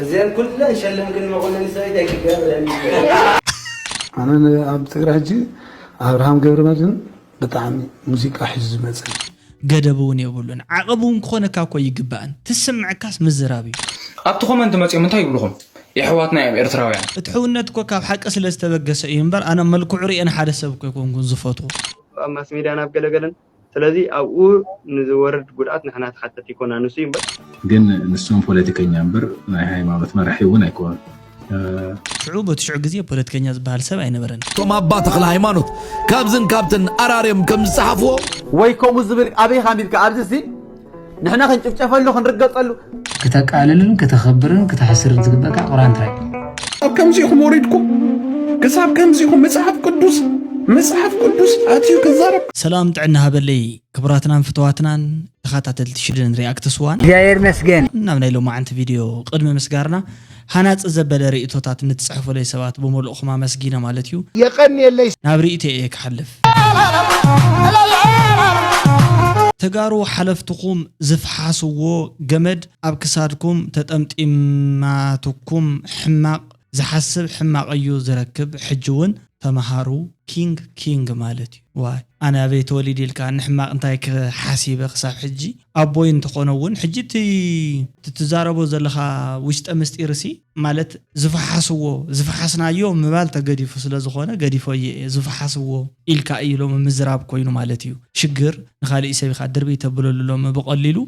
እዚአን ኩለን ሸልም ግን መኮንን ሰበይት ኣይክገብረን። ኣነ ኣብ ትግራይ ሕጂ ኣብርሃም ገብረመድህን ብጣዕሚ ሙዚቃ ሒዙ ዝመፀ ገደብ እውን የብሉን። ዓቐብ እውን ክኾነካ እኮ ይግባእን። ትስምዐካስ ምዝራብ እዩ። ኣብቲ ኮመንት መፂኦም እንታይ ይብልኹም? የሕዋትና እዮም ኤርትራውያን። እቲ ሕውነት እኮ ካብ ሓቂ ስለ ዝተበገሰ እዩ እምበር ኣነ መልክዑ ርእየን ሓደ ሰብ እኮ ኣይኮንኩን ዝፈትዎ። ኣብ ማስ ሚድያ ናብ ገለገለን ስለዚ ኣብኡ ንዝወርድ ጉድኣት ንሕና ተሓተቲ ይኮና ንሱ እዩ እምበር ግን ንሶም ፖለቲከኛ እምበር ናይ ሃይማኖት መራሒ እውን ኣይኮኑን። ሽዑ በቲ ሽዑ ግዜ ፖለቲከኛ ዝበሃል ሰብ ኣይነበረን። እቶም ኣባ ተኽለ ሃይማኖት ካብዝን ካብትን ኣራርዮም ከም ዝጸሓፍዎ ወይ ከምኡ ዝብል ኣበይ ካሚድካ ኣብዚ ሲ ንሕና ክንጭፍጨፈሉ ክንርገጸሉ ክተቃልልን ክተኸብርን ክተሕስርን ዝግበእካ ቁርኣን ጥራይ ኣብ ከምዚኹም ወሪድኩም ክሳብ ከምዚኹም መጽሓፍ ቅዱስ መጽሓፍ ቅዱስ ኣትዩ ክዛረብ ሰላም ጥዕና ሃበለይ ክቡራትናን ፍትዋትናን ተኸታተልቲ ሽደን ሪኣክትስ ዋን እግዚኣብሔር መስገን ናብ ናይ ሎማዓንቲ ቪድዮ ቅድሚ ምስጋርና ሃናፂ ዘበለ ርእቶታት ንትፅሕፉለይ ሰባት ብምልእኹም ኣመስጊነ ማለት እዩ። የቐንየለይ። ናብ ርእይቶ እየ ክሓልፍ። ተጋሩ ሓለፍትኹም ዝፍሓስዎ ገመድ ኣብ ክሳድኩም ተጠምጢማትኩም ሕማቕ ዝሓስብ ሕማቕ እዩ ዝረክብ ሕጂ እውን ተምሃሩ king king ማለት እዩ ዋይ ኣነ ኣበይ ተወሊደ ኢልካ ንሕማቕ እንታይ ክሓሲበ ክሳብ ሕጂ ኣቦይ እንተኾነ እውን ሕጂ እቲ ትዛረቦ ዘለኻ ውሽጠ ምስጢር ሲ ማለት ዝፈሓስዎ ዝፈሓስናዮ ምባል ተገዲፉ ስለ ዝኾነ ገዲፎ እየ ዝፈሓስዎ ኢልካ እዩ ሎሚ ምዝራብ ኮይኑ ማለት እዩ ሽግር ንኻሊእ ሰብ ኢኻ ድርብይ ተብለሉ ሎሚ ብቐሊሉ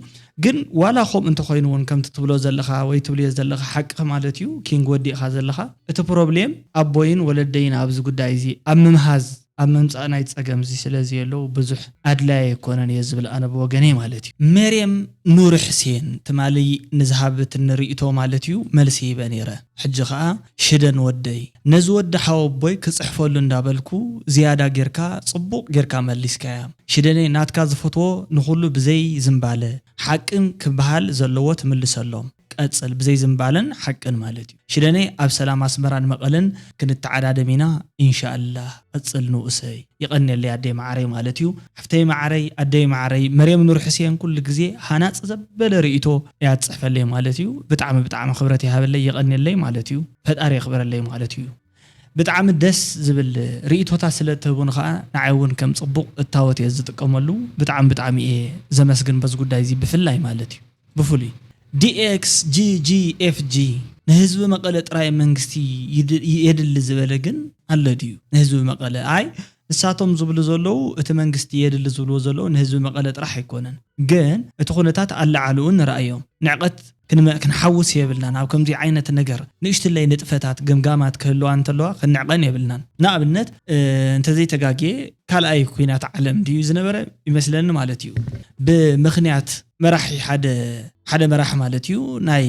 ግን ዋላ ከምኡ እንተኾይኑ እውን ከምቲ ትብሎ ዘለኻ ወይ ትብልዮ ዘለኻ ሓቅኻ ማለት እዩ ኪንግ ወዲእኻ ዘለኻ እቲ ፕሮብሌም ኣቦይን ወለደይን ኣብዚ ጉዳይ እዚ ኣብ ምምሃዝ ኣብ ምምፃእ ናይ ፀገም እዚ ስለ ዘየለው ብዙሕ ኣድላይ ኣይኮነን እየ ዝብል ኣነ ብወገነይ ማለት እዩ መርየም ኑር ሕሴን ትማሊ ንዝሃበትኒ ርእይቶ ማለት እዩ መልሲ ሂበ ነይረ ሕጂ ከዓ ሽደን ወደይ ነዚ ወዲ ሓወቦይ ክፅሕፈሉ እንዳበልኩ ዝያዳ ጌርካ ፅቡቕ ጌርካ መሊስካያ ሽደነይ ናትካ ዝፈትዎ ንኹሉ ብዘይ ዝምባለ ሓቅን ክበሃል ዘለዎ ትምልሰሎም ቀጽል ብዘይ ዝምባለን ሓቅን ማለት እዩ ሽደነይ ኣብ ሰላም ኣስመራን መቐለን ክንተዓዳደም ኢና ኢንሻኣላህ ቀጽል ንኡሰይ የቐንየለይ ኣደይ መዓረይ ማለት እዩ ሓፍተይ መዓረይ ኣደይ መዓረይ መርየም ኑር ሕሴን ኩሉ ግዜ ሃናጽ ዘበለ ርእይቶ እያ ትጽሕፈለይ ማለት እዩ ብጣዕሚ ብጣዕሚ ክብረት ይሃበለይ የቐንየለይ ማለት እዩ ፈጣሪ የኽብረለይ ማለት እዩ ብጣዕሚ ደስ ዝብል ርእቶታት ስለ እትህቡኒ ከዓ ንዓይ እውን ከም ፅቡቕ እታወት እየ ዝጥቀመሉ ብጣዕሚ ብጣዕሚ እየ ዘመስግን በዚ ጉዳይ እዚ ብፍላይ ማለት እዩ ብፍሉይ DXGGFG ንህዝቢ መቐለ ጥራይ መንግስቲ የድሊ ዝበለ ግን ኣሎ ድዩ ንህዝቢ መቐለ ኣይ ንሳቶም ዝብሉ ዘለዉ እቲ መንግስቲ የድሊ ዝብልዎ ዘለዉ ንህዝቢ መቐለ ጥራሕ ኣይኮነን ግን እቲ ኩነታት ኣለዓልኡ ንረኣዮም ንዕቐት ክንሓውስ የብልናን ኣብ ከምዚ ዓይነት ነገር ንእሽትለይ ንጥፈታት ገምጋማት ክህልዋ እንተለዋ ክንዕቐን የብልናን ንኣብነት እንተዘይተጋግየ ካልኣይ ኩናት ዓለም ድዩ ዝነበረ ይመስለኒ ማለት እዩ ብምክንያት መራሒ ሓደ ሓደ መራሒ ማለት እዩ ናይ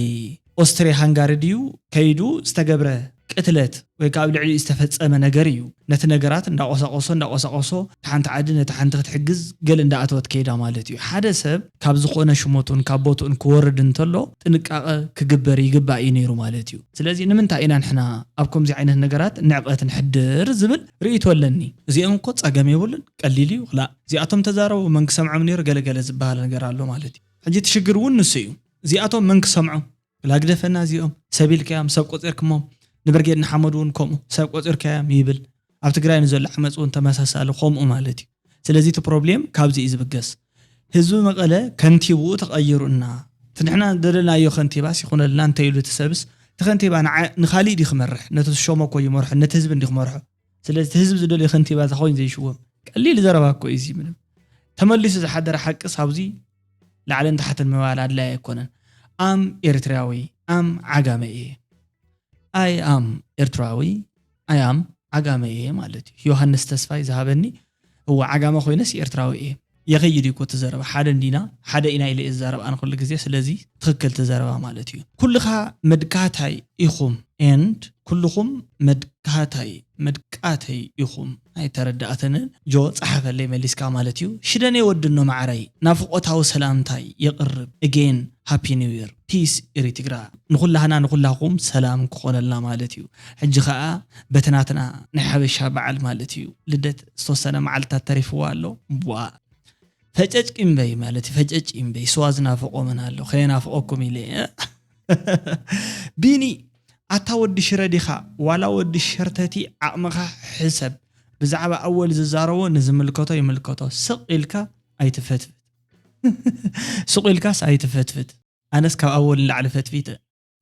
ኦስትሪያ ሃንጋሪ ድዩ ከይዱ ዝተገብረ ቅትለት ወይ ከዓ ኣብ ልዕሊኡ ዝተፈፀመ ነገር እዩ ነቲ ነገራት እንዳቆሳቆሶ እንዳቆሳቆሶ እቲ ሓንቲ ዓዲ ነቲ ሓንቲ ክትሕግዝ ገል እንዳኣተወት ከይዳ ማለት እዩ ሓደ ሰብ ካብ ዝኾነ ሽሞቱን ካብ ቦትኡን ክወርድ እንተሎ ጥንቃቐ ክግበር ይግባእ እዩ ነይሩ ማለት እዩ ስለዚ ንምንታይ ኢና ንሕና ኣብ ከምዚ ዓይነት ነገራት ንዕቐት ንሕድር ዝብል ርእይቶ ኣለኒ እዚኦም እኮ ፀገም የብሉን ቀሊል እዩ ክላእ እዚኣቶም ተዛረቡ መን ክሰምዖም ነይሩ ገለገለ ዝበሃል ነገር ኣሎ ማለት እዩ ሕጂ እቲ ሽግር እውን ንሱ እዩ እዚኣቶም መን ክሰምዖም ግላግደፈና እዚኦም ሰብ ኢልካዮም ሰብ ቆፂርክሞም ንብርጌድ ንሓመዱ እውን ከምኡ ሰብ ቆፂርካዮም ይብል ኣብ ትግራይ ንዘሎ ዓመፅ እውን ተመሳሳሊ ከምኡ ማለት እዩ ስለዚ እቲ ፕሮብሌም ካብዚ እዩ ዝብገስ ህዝቢ መቐለ ከንቲብኡ ተቐይሩ እና እቲ ንሕና ደለናዮ ከንቲባስ ይኹነልና እንተይሉ እቲ ሰብስ እቲ ከንቲባ ንኻሊእ ድዩ ክመርሕ ነቲ ዝሸሞ እኮ ይመርሖ ነቲ ህዝቢ እንዲ ክመርሖ ስለዚ እቲ ህዝቢ ዝደልዮ ከንቲባ እዛ ኮይኑ ዘይሽወም ቀሊል ዘረባ እኮ እዩ ምንም ተመሊሱ ዝሓደረ ሓቅስ ኣብዚ ላዕልን ታሕትን ምባል ኣድላይ ኣይኮነን ኣም ኤርትራዊ ኣም ዓጋመ እየ ኣይ ኣም ኤርትራዊ ኣይ ኣም ዓጋመ እየ ማለት እዩ ዮሃንስ ተስፋይ ዝሃበኒ እዋ ዓጋመ ኮይነስ ኤርትራዊ እየ የኸይድ እዩ እቲ ዘረባ ሓደ እንዲና ሓደ ኢና ኢለ እየ ዝዛረብ ኣነ ኩሉ ግዜ ስለዚ ትኽክል ትዘረባ ማለት እዩ ኩልኻ መድካታይ ኢኹም and ኩልኹም መድካታይ መድቃተይ ኢኹም ኣይተረዳእተንን ጆ ጸሓፈለይ መሊስካ ማለት እዩ ሽደኔ ወድኖ ማዕረይ ናፍቆታዊ ሰላምታይ የቕርብ again happy new year peace ኤሪትግራ ንኹላህና ንኹላኹም ሰላም ክኾነልና ማለት እዩ ሕጂ ኸኣ በቲ ናትና ናይ ሓበሻ በዓል ማለት እዩ ልደት ዝተወሰነ መዓልታት ተሪፍዋ ኣሎ ቧ ፈጨጭ እምበይ ማለት እዩ ፈጨጭ እምበይ ስዋ ዝናፍቆ መን ኣሎ ከየናፍቆኩም ኢለ ቢኒ፣ ኣታ ወዲ ሽረ ዲኻ ዋላ ወዲ ሸርተቲ? ዓቕምኻ ሕሰብ። ብዛዕባ ኣወል ዝዛረቦ ንዝምልከቶ ይምልከቶ። ስቕ ኢልካ ኣይትፈትፍት። ስቕ ኢልካስ ኣይትፈትፍት። ኣነስ ካብ ኣወል ንላዕሊ ፈትፊተ።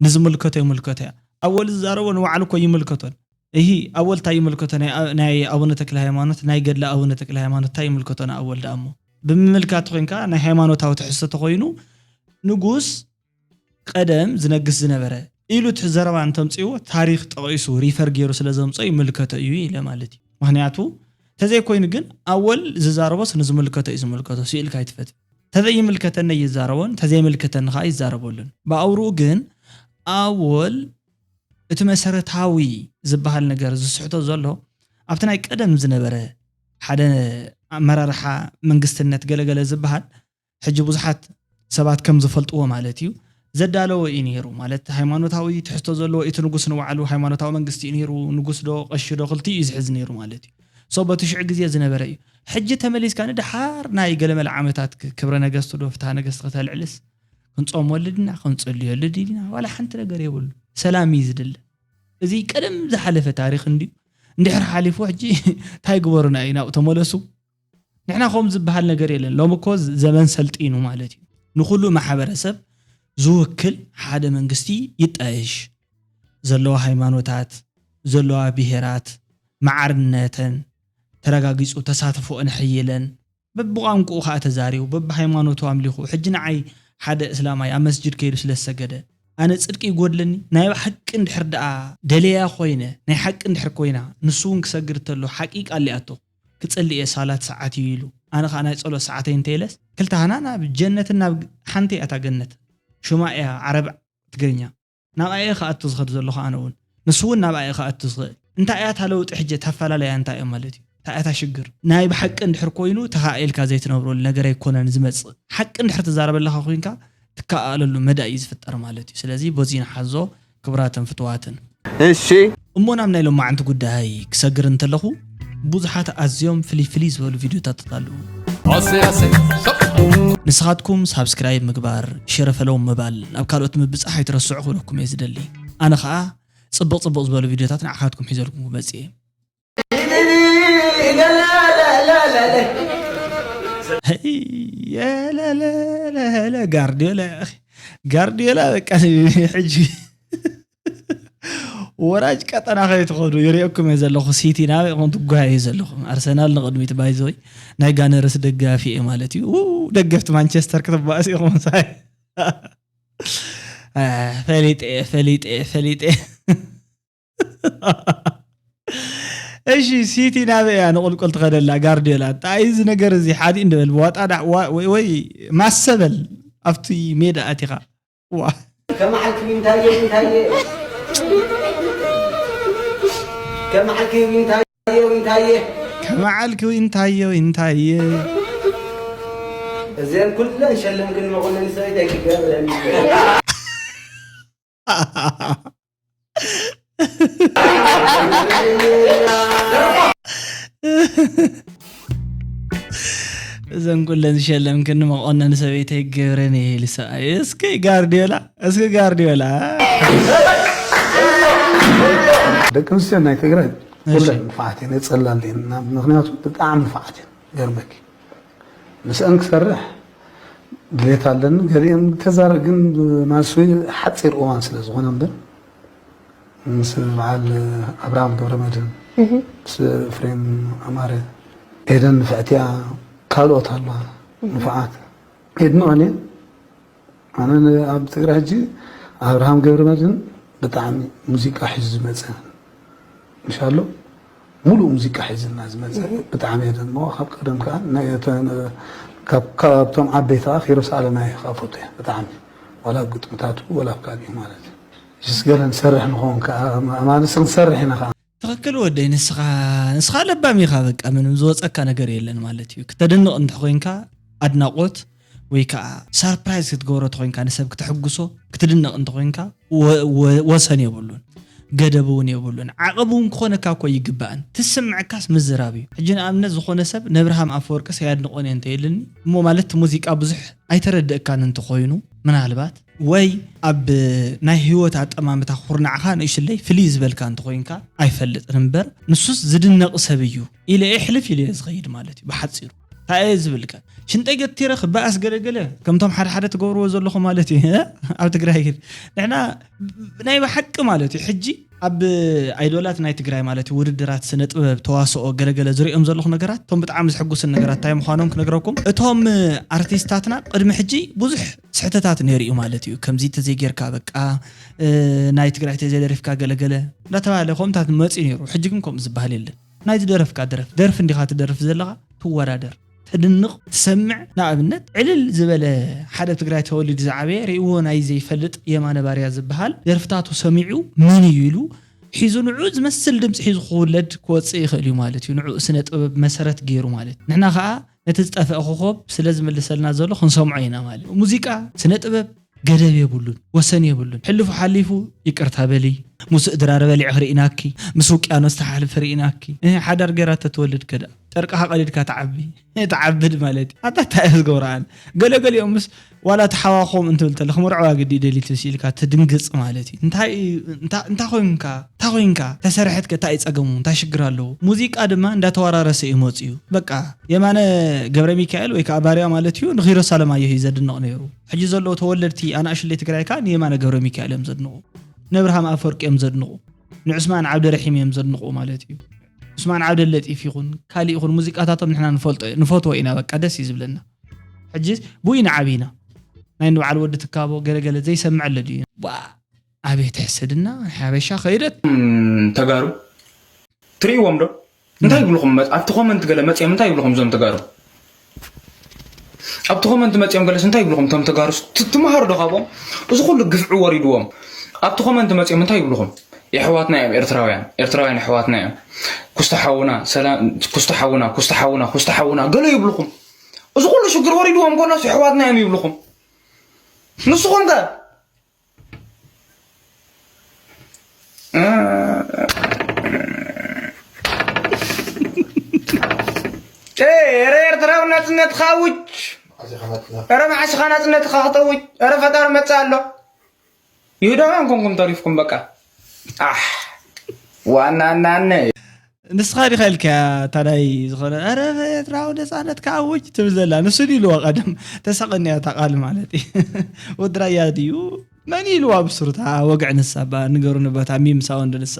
ንዝምልከቶ ይምልከቶ እያ። ኣወል ዝዛረቦ ንባዕሉ እኮ ይምልከቶን። እሂ፣ ኣወል እንታይ ይምልከቶ? ናይ ኣ-፣ ናይ ኣቡነ ተክለ ሃይማኖት፣ ናይ ገድሊ ኣቡነ ተክለ ሃይማኖት እንታይ ይምልከቶ ንኣወል ደኣ እሞ? ብምምልካት ኮይንካ ናይ ሃይማኖታዊ ትሕዝቶ ተኾይኑ ንጉስ ቀደም ዝነግስ ዝነበረ ኢሉ እቲ ዘረባ እንተምፅእዎ ታሪኽ ጠቒሱ ሪፈር ገይሩ ስለ ዘምፅኦ ይምልከቶ እዩ ኢለ ማለት እዩ። ምኽንያቱ ተዘይኮይኑ ግን ኣወል ዝዛረቦስ ንዝምልከቶ እዩ ዝምልከቶ፣ ስኢልካ ኣይትፈትፍ። ተዘይምልከተኒ ይዛረቦን ተዘይምልከተኒ ከዓ ይዛረበሉን። ብኣውርኡ ግን ኣወል እቲ መሰረታዊ ዝበሃል ነገር ዝስሕቶ ዘሎ ኣብቲ ናይ ቀደም ዝነበረ ሓደ ኣመራርሓ መንግስትነት ገለገለ ዝበሃል ሕጂ ብዙሓት ሰባት ከም ዝፈልጥዎ ማለት እዩ። ዘዳለወ እዩ ነይሩ ማለት ሃይማኖታዊ ትሕዝቶ ዘለዎ። እቲ ንጉስ ንባዕሉ ሃይማኖታዊ መንግስቲ እዩ ነይሩ። ንጉስ ዶ ቀሺ ዶ ክልቲኡ እዩ ዝሕዝ ነይሩ ማለት እዩ። ሶ በቲ ሽዑ ግዜ ዝነበረ እዩ። ሕጂ ተመሊስካ ንደሓር ናይ ገለመለ ዓመታት ክ-፣ ክብረ ነገስቱ ዶ ፍትሃ ነገስቲ ከተልዕልስ ክንጾም ወልድና ክንጽልዮ ወልድና ዋላ ሓንቲ ነገር የብሉ። ሰላም እዩ ዝድለ። እዚ ቀደም ዝሓለፈ ታሪኽ እንድዩ። እንድሕር ሓሊፉ ሕጂ እንታይ ግበሩና እዩ ናብኡ ተመለሱ። ንሕና ከምኡ ዝበሃል ነገር የለን። ሎሚ እኮ ዘመን ሰልጢኑ ማለት እዩ። ንኹሉ ማሕበረሰብ ዝውክል ሓደ መንግስቲ ይጣየሽ። ዘለዋ ሃይማኖታት፣ ዘለዋ ብሄራት፣ ማዕርነተን ተረጋጊጹ ተሳትፎ ኣሕይለን በብቋንቁኡ ከኣ ተዛሪቡ በብሃይማኖቱ ኣምሊኹ። ሕጂ ንዓይ ሓደ እስላማይ ኣብ መስጅድ ከይዱ ስለ ዝሰገደ ኣነ ጽድቂ ይጎድለኒ? ናይ ሓቂ እንድሕር ደኣ ደለያ ኮይነ፣ ናይ ሓቂ እንድሕር ኮይና፣ ንሱ እውን ክሰግድ ተሎ ሓቂ ቃል ይኣቶ። ክጽሊ እየ ሳላት ሰዓት እዩ ኢሉ። ኣነ ከኣ ናይ ጸሎት ሰዓተይ እንተ ኢለስ ክልተ ሃና ናብ ጀነትን ናብ ሓንቲ እያ እታ ገነት። ሽማ እያ ዓረብ ትግርኛ። ናብኣ እየ ክኣቱ ዝኸድ ዘለኹ ኣነ እውን። ንሱ እውን ናብኣ እየ ክኣቱ ዝኽእል። እንታይ እያ እታ ለውጢ ሕጂ? እታ ኣፈላላያ እንታይ እያ ማለት እዩ? እንታይ እያ እታ ሽግር? ናይ ብሓቂ እንድሕር ኮይኑ ተኻኢልካ ዘይትነብረሉ ነገር ኣይኮነን ዝመጽእ። ሓቂ እንድሕር ትዛረብ ኣለኻ ኮይንካ ትከኣለሉ መዳይ እዩ ዝፍጠር ማለት እዩ። ስለዚ በዚ ንሓዞ ክቡራትን ፍትዋትን። እሺ። እሞ ናብ ናይ ሎማዓንቲ ጉዳይ ክሰግር እንተለኹ ብዙሓት ኣዝዮም ፍልይ ፍልይ ዝበሉ ቪድዮታት ኣለዉ። Você aceita. ንስኻትኩም ሳብስክራይብ ምግባር፣ ሸረ ፈለው ምባል፣ ናብ ካልኦት ምብጻሕ ኣይትረስዑ ክብለኩም እየ ዝደሊ። ኣነ ኸኣ ጽብቕ ጽብቕ ዝበሉ ቪድዮታት ንዓኻትኩም ሒዘልኩም ክመጽእ እየ። ሄይ፣ የለለለለ፣ ጋርዲዮላ፣ ጋርዲዮላ በቃ ሕጂ ወራጅ ቀጠና ከይትኸዱ ይሪኦኩም እየ ዘለኹ። ሲቲ ናበይ ኹም ትጓየ ዘለኹም? ኣርሰናል ንቕድሚት ባይዘወይ ናይ ጋነርስ ደጋፊ እየ ማለት እዩ። ው፣ ደገፍቲ ማንቸስተር ክትባእስ ኢኹም ሳይ። አ፣ ፈሊጠ እየ፣ ፈሊጠ እየ፣ ፈሊጠ እየ። እሺ፣ ሲቲ ናበይ እያ ንቑልቁል ትኸደላ? ጋርዲዮላ፣ እንታይ እዚ ነገር እዚ ሓዲእ እንበል፣ ብዋጣ ዳ-፣ ዋ-፣ ወይ፣ ወይ ማሰበል ኣብቲ ሜዳ ኣቲኻ። ዋ። ከመዓልክ ዊንታየ ዊንታየ ከመዓልክ ዊንታየ ዊንታየ ከመዓልክ ዊንታየ ዊንታየ። እዘን ኩለን ሸለምክን መኮንን ሰበይት ኣይክገብረን። እዘን ኩለን ዝሸለምክኒ መቆነን ሰበይተይ ግብረን እየ ኢሉ ሰብኣይ። እስኪ ጋርዲዮላ፣ እስኪ ጋርዲዮላ። ደቂ ኣንስትዮ ናይ ትግራይ ኩለን ንፉዓት እየን፣ የፀላል እየን። ምክንያቱ ብጣዕሚ ንፉዓት እየን። ገርመኪ ምስአን ክሰርሕ ድሌት ኣለኒ። ገሊአን ተዛረ ግን ማንስወይ ሓፂር እዋን ስለ ዝኾነ እምበር ምስ በዓል ኣብርሃም ገብረመድህን ምስ ኤፍሬም ኣማረ ኤደን ንፍዕትያ ካልኦት ኣለዋ ንፉዓት የድንቐን እየ። ኣነ ኣብ ትግራይ ሕጂ ኣብርሃም ገብረመድህን ብጣዕሚ ሙዚቃ ሒዙ ዝመፀ ምሻሎ ሙሉእ ሙዚቃ ሒዝና ዝመፀ ብጣዕሚ እየ ደንሞ። ካብ ቀደም ከዓ ካብቶም ዓበይቲ ከዓ ኪሮስ ኣለማየ ከዓ ፈቱ እየ ብጣዕሚ ዋላ ኣብ ግጥምታቱ ዋላ ኣብ ካሊእ ማለት እዩ። ሽስ ገለ ንሰርሕ ንኸውን ከዓ ኣማንስ ክንሰርሕ ኢና ከዓ። ትኽክል ወደይ፣ ንስኻ ንስኻ ለባም ኢኻ። በቃ ምንም ዝወፀካ ነገር የለን ማለት እዩ። ክተድንቕ እንተ ኮይንካ ኣድናቆት ወይ ከዓ ሳርፕራይዝ ክትገብሮ ተኮይንካ ንሰብ ክተሕጉሶ ክትድነቕ እንተ ኮይንካ ወ- ወ- ወሰን የብሉን፣ ገደብ እውን የብሉን። ዓቐብ እውን ክኾነካ እኮ ይግባእን። ትስምዐካስ ምዝራብ እዩ። ሕጂ ንኣብነት ዝኾነ ሰብ ነብርሃም ኣፈወርቅስ ኣየድንቆን እየ እንተ ኢልኒ እሞ ማለት እቲ ሙዚቃ ብዙሕ ኣይተረድእካን እንተኾይኑ ምናልባት ወይ ኣብ ናይ ህይወት ኣጠማምታ ኩርናዕካ ንእሽለይ ፍልይ ዝበልካ እንተኾይንካ ኣይፈልጥን እምበር፣ ንሱስ ዝድነቕ ሰብ እዩ ኢለ እየ ሕልፍ ኢለ እየ ዝኸይድ ማለት እዩ። ብሓፂሩ እንታይ እየ ዝብልካ? ሽንጠይ ገቲረ ክበኣስ ገለገለ ከምቶም ሓደ ሓደ ትገብርዎ ዘለኹ ማለት እዩ። ኣብ ትግራይ ግን ንሕና ናይ ብሓቂ ማለት እዩ ሕጂ ኣብ ኣይዶላት ናይ ትግራይ ማለት እዩ ውድድራት ስነ ጥበብ ተዋስኦ ገለገለ ዝሪኦም ዘለኹ ነገራት፣ እቶም ብጣዕሚ ዝሕጉስን ነገራት እንታይ ምዃኖም ክነግረኩም። እቶም ኣርቲስታትና ቅድሚ ሕጂ ብዙሕ ስሕተታት ነይሩ እዩ ማለት እዩ። ከምዚ ተዘይጌርካ በቃ ናይ ትግራይ ተዘይደሪፍካ ገለገለ እንዳተባሃለ ከምታት መፅኡ ነይሩ። ሕጂ ግን ከምኡ ዝበሃል የለን። ናይ ዝደረፍካ ደረፍ ደርፊ እንዲኻ ትደርፍ ዘለኻ፣ ትወዳደር፣ ተድንቕ፣ ትሰምዕ። ንኣብነት ዕልል ዝበለ ሓደ ኣብ ትግራይ ተወሊዱ ዝዓበየ ርእይዎ ናይ ዘይፈልጥ የማነ ባርያ ዝበሃል ደርፍታቱ ሰሚዑ መን እዩ ኢሉ ሒዙ ንዑ ዝመስል ድምፂ ሒዙ ክውለድ ክወፅእ ይኽእል እዩ ማለት እዩ። ንዑ ስነ ጥበብ መሰረት ገይሩ ማለት እዩ። ንሕና ከዓ ነቲ ዝጠፍአ ኮኸብ ስለ ዝምልሰልና ዘሎ ክንሰምዖ ኢና ማለት እዩ። ሙዚቃ፣ ስነ ጥበብ ገደብ የብሉን፣ ወሰን የብሉን። ሕልፉ ሓሊፉ ይቅርታ በሊ፣ ምስ እድራር በሊዕኺ ርኢናኪ፣ ምስ ውቅያኖስ ተሓልፊ ርኢናኪ። እ፣ ሓዳር ገይራ ተትወልድ ከዳ ጨርቅኻ ቀዲድካ ትዓቢ ትዓብድ ማለት እዩ። ኣታ እንታይ እየ ዝገብሮ ኣነ? ገለገሊኦም ምስ ዋላ ተሓዋኾም እንትብል ተለ ክመርዕዋ ግዲ ደሊት ምስ ኢልካ ትድንግጽ ማለት እዩ። እንታይ እንታይ እንታይ ኮይንካ እንታይ ኮይንካ ተሰርሐትከ እንታይ እዩ ጸገሙ እንታይ ሽግር ኣለዎ? ሙዚቃ ድማ እንዳተወራረሰ እዩ መጽኡ። በቃ የማነ ገብረ ሚካኤል ወይ ከዓ ባርያ ማለት እዩ ንኺሮስ ኣለማየሁ እዩ ዘድንቕ ነይሩ። ሕጂ ዘለዉ ተወለድቲ ኣናእሽለይ ትግራይ ከዓ ንየማነ ገብረ ሚካኤል እዮም ዘድንቑ፣ ንእብርሃም ኣፈወርቂ እዮም ዘድንቑ፣ ንዑስማን ዓብደረሒም እዮም ዘድንቑ ማለት እዩ። ዑስማን ዓብደለጢፍ ይኹን ካሊእ ይኹን ሙዚቃታቶም ንሕና ንፈልጦ ንፈትዎ ኢና። በቃ ደስ እዩ ዝብለና። ሕጂ ብኡ ኢና ዓቢና። ናይ ንበዓል ወዲ ትካቦ ገለገለ ዘይሰምዐለ ድዩ? ዋ፣ ኣቤት ሕስድና ናይ ሓበሻ ከይደት። ተጋሩ ትርእይዎም ዶ? እንታይ ይብልኹም? መጽ- ኣብቲ ኮመንት ገለ መጽኦም እንታይ ይብልኹም እዞም ተጋሩ? ኣብቲ ኮመንት መጽኦም ገለስ እንታይ ይብልኹም? እቶም ተጋሩስ ት- ትምሃሩ ዶ ካብኦም? እዚ ኩሉ ግፍዒ ወሪድዎም ኣብቲ ኮመንት መጽኦም እንታይ ይብልኹም? የሕዋትና እዮም ኤርትራውያን፣ ኤርትራውያን የሕዋትና እዮም። ኩስታ ሓውና ሰላም፣ ኩስታ ሓውና፣ ኩስታ ሓውና፣ ኩስታ ሓውና ገለ ይብልኹም። እዚ ኩሉ ሽግር ወሪድዎም ጎናስ የሕዋትና እዮም ይብልኹም። ንስኹም ከ ኧረ ኤርትራዊ ናጽነትካ ኣውጅ። ኧረ መዓስ ኢኻ ናጽነትካ ክተውጅ? ኧረ ፈጣሪ መጽእ ኣሎ። ይሁዳውያን ኮንኩም ተሪፍኩም በቃ። ኣሕ ዋናናነ። ንስኻ ዲኻ ኢልካያ ታዳይ ዝኾነ ኧረ ኤርትራዊ ነፃነት ክኣውጅ ትብል ዘላ ንሱ ድዩ ኢልዋ ቀደም ተሳቐኒያ እታ ቃል ማለት እዩ። ወዲ ራያ ድዩ መን ኢልዋ ብስሩታ ወግዕ ንሳ ባ ንገሩ ንበታ ሚም ሳውንድ ንሳ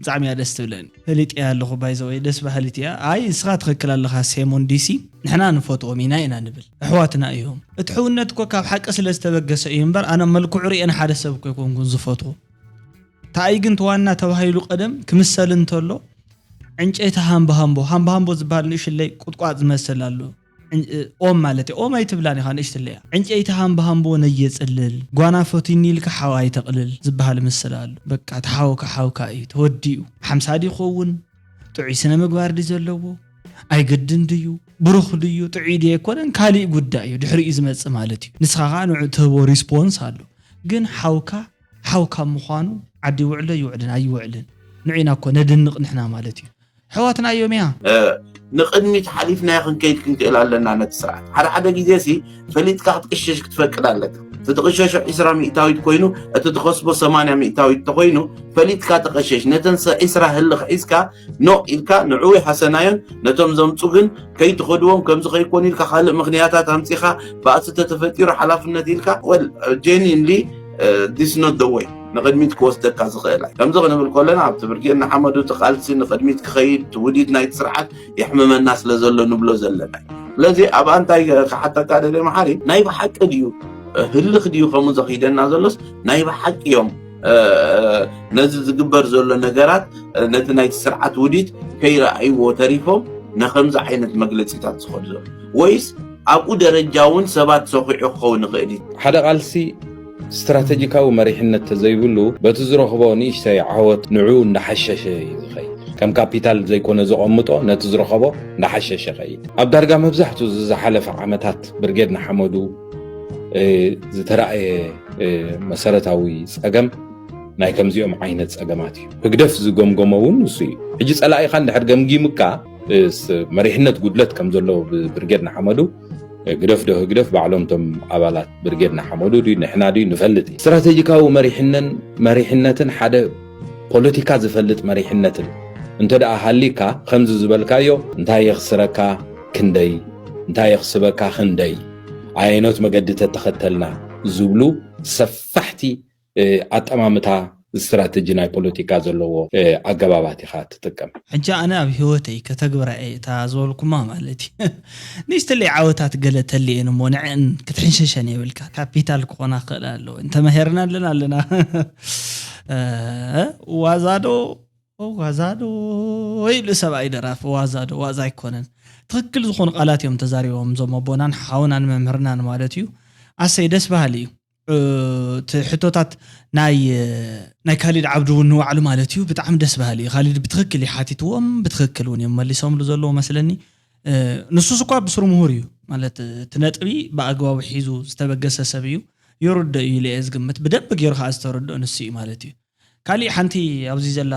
ብጣዕሚ እያ ደስ ትብለኒ። ፈሊጠያ ኣለኹ ባይዘወይ ደስ በሃሊት እያ። ኣይ ንስኻ ትኽክል ኣለኻ ሴሞን ዲሲ ንሕና ንፈትዎም ኢና ኢና ንብል ኣሕዋትና እዮም። እቲ ሕውነት እኮ ካብ ሓቂ ስለ ዝተበገሰ እዩ እምበር ኣነ መልክዑ ርእየ ንሓደ ሰብ እኮ ኣይኮንኩን ዝፈትዎ። ታኣይ ግን ተዋና ተባሂሉ ቀደም ክምሰል እንተሎ ዕንጨይቲ ሃምቦ ሃምቦ ሃምቦ ሃምቦ ዝበሃል ንእሽለይ ቁጥቋጥ ዝመስል ኣሎ። ኦም ማለት ኦም ኣይትብላን ኢኻ ንእሽትለያ ዕንጨይቲ ሃምቦ ሃምቦ ነየፅልል ጓና ፈቲኒ ኢልካ ሓው ኣይተቕልል ዝበሃል ምስል ኣሎ። በቃ እቲ ሓውካ ሓውካ እዩ ተወዲኡ። ሓምሳ ድዩ ክኸውን ጥዑይ ስነ ምግባር ድዩ ዘለዎ ኣይግድን ድዩ ብሩኽ ድዩ ጥዑይ ድዩ ኣይኮነን ካሊእ ጉዳይ እዩ ድሕሪኡ ዝመፅእ ማለት እዩ። ንስኻ ከዓ ንዑ ትህቦ ሪስፖንስ ኣሎ ግን ሓውካ ሓው ካብ ምዃኑ ዓዲ ይውዕሎ ይውዕልን ኣይውዕልን ንዒና እኮ ነድንቕ ንሕና ማለት እዩ። ኣሕዋትና እዮም እያ። ንቕድሚት ሓሊፍናዮ ክንከይድ ክንክእል ኣለና ነቲ ስርዓት። ሓደ ሓደ ግዜ ሲ ፈሊጥካ ክትቅሸሽ ክትፈቅድ ኣለካ። እቲ ትቕሸሾ ዒስራ ሚእታዊት ኮይኑ እቲ ትኸስቦ ሰማንያ ሚእታዊት ተኾይኑ ፈሊጥካ ተቐሸሽ። ነተን ሰ- ዒስራ ህልኽ ሒዝካ ኖእ ኢልካ ንዕኡ ይሃሰናዮን ነቶም ዘምፁ ግን ከይትኸድዎም ከምዚ ከይኮኑ ኢልካ ካልእ ምኽንያታት ኣምፂኻ ባእሲ ተተፈጢሩ ሓላፍነት ኢልካ well genuinely this not the way ንቕድሚት ክወስደካ ዝኽእል ኣይ ከምዚ ክንብል ከለና ኣብቲ ብርጌድ ንሓመዱ እቲ ቃልሲ ንቕድሚት ክኸይድ እቲ ውዲት ናይቲ ስርዓት የሕምመና ስለ ዘሎ ንብሎ ዘለና እዩ ስለዚ ኣብኣ እንታይ ክሓተካ ደልየ መሓሪ ናይ ብሓቂ ድዩ ህልኽ ድዩ ከምኡ ዘኺደና ዘሎስ ናይ ብሓቂ እዮም ነዚ ዝግበር ዘሎ ነገራት ነቲ ናይቲ ስርዓት ውዲት ከይረኣይዎ ተሪፎም ንከምዚ ዓይነት መግለፂታት ዝኸዱ ዘሎ ወይስ ኣብኡ ደረጃ እውን ሰባት ሰኺዑ ክኸውን ይኽእል እዩ። ሓደ ቃልሲ ስትራተጂካዊ መሪሕነት ተዘይብሉ በቲ ዝረኽቦ ንእሽተይ ዓወት ንዕኡ እንዳሓሸሸ እዩ ዝኸይድ። ከም ካፒታል ዘይኮነ ዘቐምጦ ነቲ ዝረኸቦ እንዳሓሸሸ ይኸይድ። ኣብ ዳርጋ መብዛሕትኡ እዚ ዝሓለፈ ዓመታት ብርጌድ ንሓመዱ ዝተራእየ መሰረታዊ ፀገም ናይ ከምዚኦም ዓይነት ፀገማት እዩ። ህግደፍ ዝገምገሞ እውን ንሱ እዩ። ሕጂ ፀላኢኻ እንድሕር ገምጊምካ መሪሕነት ጉድለት ከም ዘሎ ብርጌድ ንሓመዱ ህግደፍ ዶ ህግደፍ ባዕሎም እቶም ኣባላት ብርጌድ ንሓመዱ ድዩ ንሕና ድዩ ንፈልጥ እዩ። ስትራቴጂካዊ መሪሕነን መሪሕነትን ሓደ ፖለቲካ ዝፈልጥ መሪሕነትን እንተ ደኣ ሃሊካ፣ ከምዚ ዝበልካዮ፣ እንታይ የኽስረካ ክንደይ፣ እንታይ የኽስበካ ክንደይ፣ ኣየኖት መገዲ ተተኸተልና ዝብሉ ሰፋሕቲ ኣጠማምታ ስትራተጂ ናይ ፖለቲካ ዘለዎ ኣገባባት ኢኻ ትጥቀም። ሕጂ ኣነ ኣብ ህይወተይ ከተግብራ እየ እታ ዝበልኩማ ማለት እዩ። ንእሽተለይ ዓወታት ገለ ተልየን እሞ ንዕን ክትሕንሸሸን የብልካ። ካፒታል ክኾና ክኽእል ኣለዎ። እንተመሄርና ኣለና ኣለና። ዋዛዶ ዋዛዶ ይብሉ ሰብኣይ ደራፊ። ዋዛዶ ዋዛ ኣይኮነን። ትኽክል ዝኾኑ ቃላት እዮም ተዛሪቦም እዞም ኣቦናን ሓውናን መምህርናን ማለት እዩ። ኣሰይ ደስ በሃሊ እዩ። እቲ ሕቶታት ናይ ናይ ካሊድ ዓብዱ እውን ንባዕሉ ማለት እዩ ብጣዕሚ ደስ በሃሊ እዩ። ካሊድ ብትኽክል እዩ ሓቲትዎም፣ ብትኽክል እውን እዮም መሊሶምሉ ዘለዎ መስለኒ። ንሱስ እኳ ብስሩ ምሁር እዩ ማለት እቲ ነጥቢ ብኣግባቡ ሒዙ ዝተበገሰ ሰብ እዩ። ይርዶ እዩ ኢለ እየ ዝግምት። ብደንብ ገይሩ ከዓ ዝተረድኦ ንሱ እዩ ማለት እዩ። ካሊእ ሓንቲ ኣብዚ ዘላ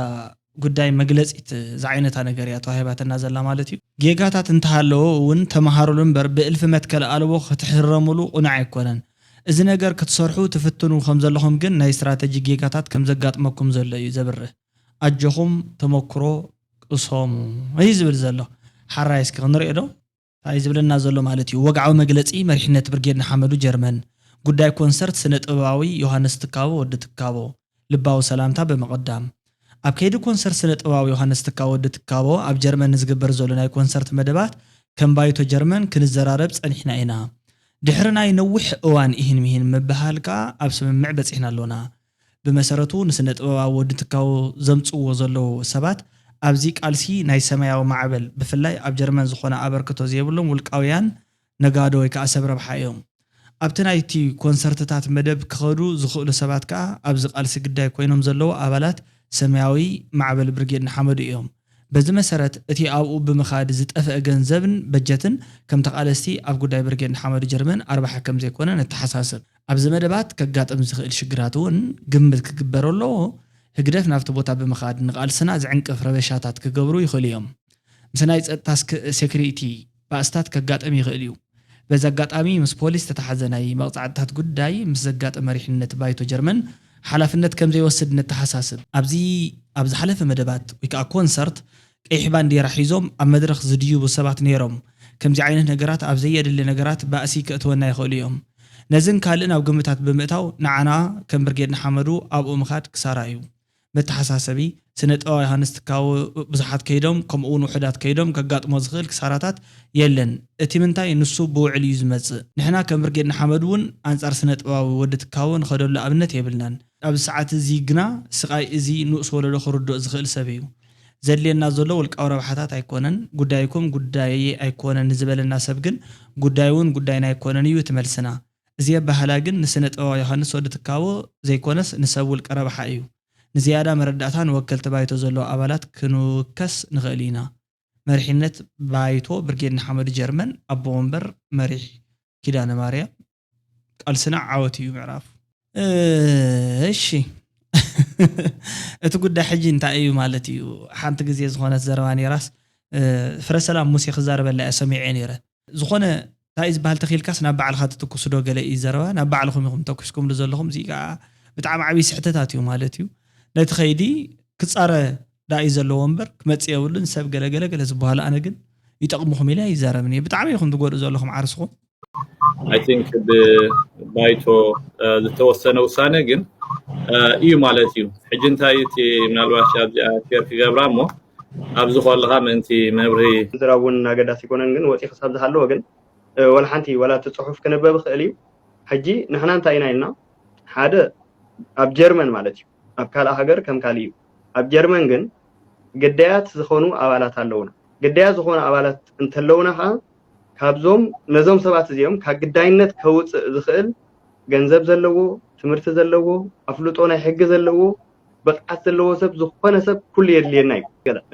ጉዳይ መግለፂት ዝዓይነታ ነገር እያ ተዋሂባትና ዘላ ማለት እዩ። ጌጋታት እንተሃለዎ እውን ተመሃሩሉ እምበር ብእልፊ መትከል ኣልቦ ክትሕረሙሉ ቁኑዕ ኣይኮነን። እዚ ነገር ክትሰርሑ ትፍትኑ ከም ዘለኹም ግን ናይ ስትራተጂ ጌጋታት ከም ዘጋጥመኩም ዘሎ እዩ ዘብርህ። ኣጆኹም ተመክሮ ቅሰሙ እዩ ዝብል ዘሎ። ሓራይ እስኪ ክንሪኦ ዶ? እንታይ ዝብለና ዘሎ ማለት እዩ? ወግዓዊ መግለጺ መሪሕነት ብርጌድ ንሓመዱ ጀርመን። ጉዳይ ኮንሰርት ስነ ጥበባዊ ዮሃንስ ትካቦ ወዲ ትካቦ። ልባዊ ሰላምታ ብምቕዳም። ኣብ ከይዲ ኮንሰርት ስነ ጥበባዊ ዮሃንስ ትካቦ ወዲ ትካቦ ኣብ ጀርመን ንዝግበር ዘሎ ናይ ኮንሰርት መደባት ከም ባይቶ ጀርመን ክንዘራረብ ጸኒሕና ኢና። ድሕሪ ናይ ነዊሕ እዋን ኢሂን ሚሂን ምብህሃል ከኣ ኣብ ስምምዕ በጺሕና ኣሎና። ብመሰረቱ ንስነ ጥበባዊ ወዲ ትካቦ ዘምጽእዎ ዘለዉ ሰባት ኣብዚ ቃልሲ ናይ ሰማያዊ ማዕበል ብፍላይ ኣብ ጀርመን ዝኾነ ኣበርክቶ ዘይብሎም ውልቃውያን ነጋዶ ወይ ከዓ ሰብ ረብሓ እዮም። ኣብቲ ናይቲ ኮንሰርትታት መደብ ክኸዱ ዝኽእሉ ሰባት ከዓ ኣብዚ ቃልሲ ግዳይ ኮይኖም ዘለዉ ኣባላት ሰማያዊ ማዕበል ብርጌድ ንሓመዱ እዮም። በዚ መሰረት እቲ ኣብኡ ብምኻድ ዝጠፍአ ገንዘብን በጀትን ከም ተቓለስቲ ኣብ ጉዳይ ብርጌድ ንሓመዱ ጀርመን ኣርባሓ ከም ዘይኮነ ነተሓሳስብ። ኣብዚ መደባት ከጋጥም ዝኽእል ሽግራት እውን ግምት ክግበር ኣለዎ። ህግደፍ ናብቲ ቦታ ብምኻድ ንቓልስና ዝዕንቅፍ ረበሻታት ክገብሩ ይኽእሉ እዮም። ምስ ናይ ጸጥታ ሴክሪቲ ባእስታት ከጋጥም ይኽእል እዩ። በዚ ኣጋጣሚ ምስ ፖሊስ ዝተታሓዘ ናይ መቕጻዕትታት ጉዳይ ምስ ዘጋጥም መሪሕነት ባይቶ ጀርመን ሓላፍነት ከም ዘይወስድ ነተሓሳስብ። ኣብዚ ኣብ ዝሓለፈ መደባት ወይ ከዓ ኮንሰርት ቀይሕ ባንዴራ ሒዞም ኣብ መድረኽ ዝድይቡ ሰባት ነይሮም። ከምዚ ዓይነት ነገራት ኣብ ዘየድሊ ነገራት ባእሲ ከእትወና ይኽእሉ እዮም። ነዝን ካልእን ኣብ ግምታት ብምእታው ንዓና ከም ብርጌድ ንሓመዱ ኣብኡ ምኻድ ክሳራ እዩ። መተሓሳሰቢ፣ ስነ ጥበባዊ ዮሃንስ ትካቦ ብዙሓት ከይዶም ከምኡ እውን ውሑዳት ከይዶም ከጋጥሞ ዝኽእል ክሳራታት የለን። እቲ ምንታይ ንሱ ብውዕል እዩ ዝመጽእ። ንሕና ከም ብርጌድ ንሓመዱ እውን ኣንጻር ስነ ጥበባዊ ወዲ ትካቦ ንኸደሉ ኣብነት የብልናን። ኣብዚ ሰዓት እዚ ግና ስቓይ እዚ ንኡስ ወለዶ ክርድኦ ዝኽእል ሰብ እዩ። ዘድልየና ዘሎ ውልቃዊ ረብሓታት ኣይኮነን፣ ጉዳይኩም ጉዳየይ ኣይኮነን ንዝበለና ሰብ ግን ጉዳዩ እውን ጉዳይና ኣይኮነን እዩ እቲ መልስና። እዚ ኣበሃህላ ግን ንስነ ጥበባዊ ዮሃንስ ወዲ ትካቦ ዘይኮነስ ንሰብ ውልቀ ረብሓ እዩ። ንዝያዳ መረዳእታ ንወከልቲ ባይቶ ዘለዉ ኣባላት ክንውከስ ንኽእል ኢና። መሪሕነት ባይቶ ብርጌድ ንሓመዱ ጀርመን ኣቦ ወንበር መሪሕ ኪዳነ ማርያም ቃልስና ዓወት እዩ ምዕራፉ። እሺ እቲ ጉዳይ ሕጂ እንታይ እዩ ማለት እዩ? ሓንቲ ግዜ ዝኾነት ዘረባ ነይራስ ፍረ ሰላም ሙሴ ክዛረበላ እየ ሰሚዐ ነይረ። ዝኾነ እንታይ እዩ ዝበሃል ተኺልካስ ናብ ባዕልኻ ትትኩስ ዶ ገለ እዩ ዘረባ። ናብ ባዕልኹም ኢኹም ተኩስኩምሉ ዘለኹም። እዚ ከዓ ብጣዕሚ ዓብዪ ስሕተታት እዩ ማለት እዩ። ነቲ ኸይዲ ክፃረ ዳ እዩ ዘለዎ እምበር ክመፅእ የብሉን። ሰብ ገለ ገለ ገለ ዝበሃሉ ኣነ ግን ይጠቕምኹም ኢለ ኣይዛረብን እየ። ብጣዕሚ ኢኹም ትጎድኡ ዘለኹም ዓርስኹም። I think ብባይቶ ዝተወሰነ ውሳነ ግን እዩ ማለት እዩ። ሕጂ እንታይ እቲ ምናልባት ኣብዚኣ ፌር ክገብራ እሞ ኣብዚ ከለኻ ምእንቲ መብርሂ ዝራብ እውን ኣገዳሲ ኣይኮነን ግን ወፂ ክሳብ ዝሃለወ ግን ወላ ሓንቲ ወላ እቲ ፅሑፍ ክንበብ ይኽእል እዩ። ሕጂ ንሕና እንታይ ኢና ኢልና ሓደ ኣብ ጀርመን ማለት እዩ ኣብ ካልእ ሃገር ከም ካልእ እዩ። ኣብ ጀርመን ግን ግዳያት ዝኾኑ ኣባላት ኣለውና። ግዳያት ዝኾኑ ኣባላት እንተለውና ከዓ ካብዞም ነዞም ሰባት እዚኦም ካብ ግዳይነት ከውፅእ ዝኽእል ገንዘብ ዘለዎ፣ ትምህርቲ ዘለዎ፣ ኣፍልጦ ናይ ሕጊ ዘለዎ፣ ብቕዓት ዘለዎ ሰብ ዝኾነ ሰብ ኩሉ የድልየና እዩ።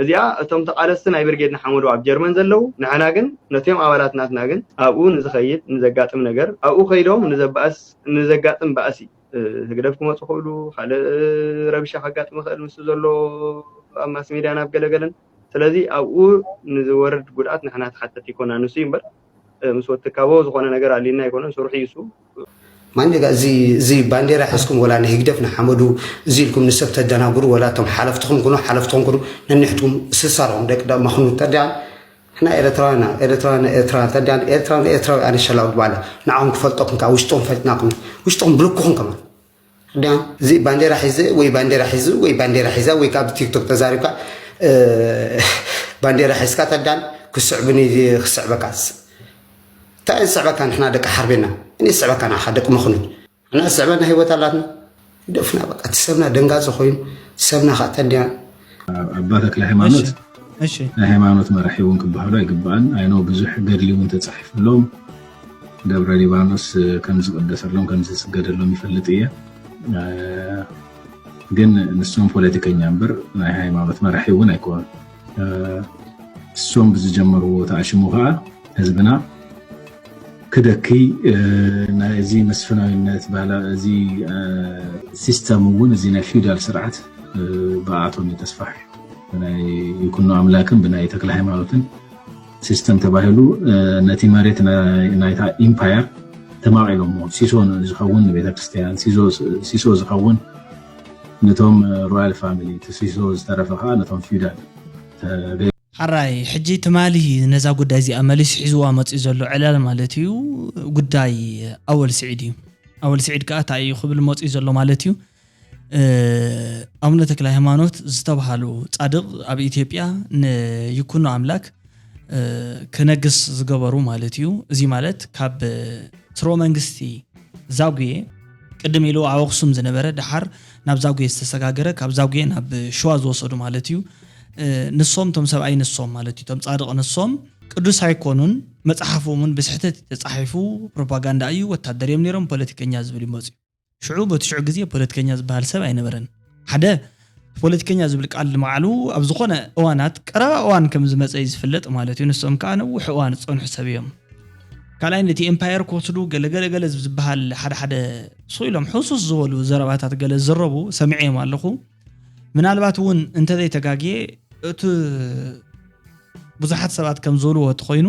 እዚኣ እቶም ተቓለስቲ ናይ ብርጌድ ንሓመዱ ኣብ ጀርመን ዘለዉ፣ ንሕና ግን ነቲኦም ኣባላት ናትና ግን ኣብኡ ንዝኸይድ ንዘጋጥም ነገር ኣብኡ ከይዶም ንዘባእስ ንዘጋጥም ባእሲ ህግደፍ ክመፁ ክእሉ ካልእ ረብሻ ከጋጥም ይኽእል ምስ ዘሎ ኣብ ማስ ሜድያ ናብ ገለገለን ስለዚ ኣብኡ ንዝወርድ ጉድኣት ንሕና ተሓተቲ ይኮና ንሱ እዩ እምበር ምስ ወትካቦ ዝኾነ ነገር ኣሊና ኣይኮነን፣ ስርሑ እዩ እሱ። ማንጋ እዚ እዚ ባንዴራ ሒዝኩም ወላ ንህግደፍ ንሓመዱ እዚ ኢልኩም ንሰብ ተደናግሩ፣ ወላ እቶም ሓለፍትኹም ኩኑ ሓለፍትኹም ኩኑ ነንሕትኩም ስሳርኹም ደቂ ዳ መኽኑ ተዲያን ንሕና ኤርትራውያን ኤርትራውያን ኤርትራውያን ተዲያን ኤርትራውያን ኤርትራዊ ኣነ ሸላው ባለ ንዓኹም ክፈልጠኩም ካብ ውሽጥኹም ፈልጥናኩም ውሽጥኹም ብልኩኹም ከማን ተዲያን እዚ ባንዴራ ሒዘ ወይ ባንዴራ ሒዙ ወይ ባንዴራ ሒዛ ወይ ካብ ቲክቶክ ተዛሪብካ ባንዴራ ሒዝካ ተዳን ክስዕብኒ ክስዕበካስ እንታይ ዝስዕበካ ንሕና ደቂ ሓርቤና እኔ ዝስዕበካ ንዓኻ ደቂ መኽኑት ንሕና ዝስዕበና ህይወት ኣላትና ደፍና በቃ እቲ ሰብና ደንጋፂ ኮይኑ ሰብና ከዓ ተዲያ ኣባ ተክለ ሃይማኖት እሺ ናይ ሃይማኖት መራሒ እውን ክበሃሉ ኣይግባእን። ኣይኖ ብዙሕ ገድሊ እውን ተፃሒፍሎም ገብረ ሊባኖስ ከም ዝቅደሰሎም ከም ዝስገደሎም ይፈልጥ እየ። ግን ንሶም ፖለቲከኛ እምበር ናይ ሃይማኖት መራሒ እውን ኣይኮኑ። እሶም ብዝጀመርዎ ተኣሽሙ ከዓ ህዝብና ክደክይ ናይዚ መስፍናዊነት ባህላ እዚ ሲስተም እውን እዚ ናይ ፊውዳል ስርዓት ብኣቶም እዩ ተስፋሕ ብናይ ይኩኖ ኣምላክን ብናይ ተክለ ሃይማኖትን ሲስተም ተባሂሉ ነቲ መሬት ናይታ ኢምፓየር ተማቒሎሞ ሲሶ ዝኸውን ንቤተክርስትያን ሲሶ ዝኸውን ነቶም ሮያል ፋሚሊ እቲ ሲሶ ዝተረፈ ከዓ ነቶም ፊውዳል ሓራይ ሕጂ ትማሊ ነዛ ጉዳይ እዚኣ መሊሱ ሒዝዋ መፅኡ ዘሎ ዕላል ማለት እዩ ጉዳይ ኣወል ስዒድ እዩ። ኣወል ስዒድ ከዓ እንታይ እዩ ክብል መፅኡ ዘሎ ማለት እዩ። ኣቡነ ተክለ ሃይማኖት ዝተባሃሉ ፃድቕ ኣብ ኢትዮጵያ ንይኩኖ ኣምላክ ክነግስ ዝገበሩ ማለት እዩ። እዚ ማለት ካብ ስርወ መንግስቲ ዛጉዬ ቅድም ኢሉ ኣብ ኣክሱም ዝነበረ ድሓር ናብ ዛጉዬ ዝተሰጋገረ ካብ ዛጉዬ ናብ ሸዋ ዝወሰዱ ማለት እዩ። ንሶም ቶም ሰብኣይ ንሶም ማለት እዩ ቶም ፃድቕ ንሶም ቅዱስ ኣይኮኑን። መፅሓፎም እውን ብስሕተት ተፃሒፉ ፕሮፓጋንዳ እዩ። ወታደር እዮም ነይሮም ፖለቲከኛ ዝብል ይመፁ ሽዑ በቲ ሽዑ ግዜ ፖለቲከኛ ዝበሃል ሰብ ኣይነበረን። ሓደ ፖለቲከኛ ዝብል ቃል ንባዕሉ ኣብ ዝኾነ እዋናት ቀረባ እዋን ከም ዝመፀ እዩ ዝፍለጥ ማለት እዩ። ንሶም ከዓ ነዊሕ እዋን ዝፀንሑ ሰብ እዮም። ካልኣይ ነቲ ኤምፓየር ክወስዱ ገለገለገለ ዝበሃል ሓደ ሓደ ስቕ ኢሎም ሕሱስ ዝበሉ ዘረባታት ገለ ዝረቡ ሰሚዐዮም ኣለኹ። ምናልባት እውን እንተዘይተጋግየ እቲ ብዙሓት ሰባት ከም ዝብልዎ እቲ ኮይኑ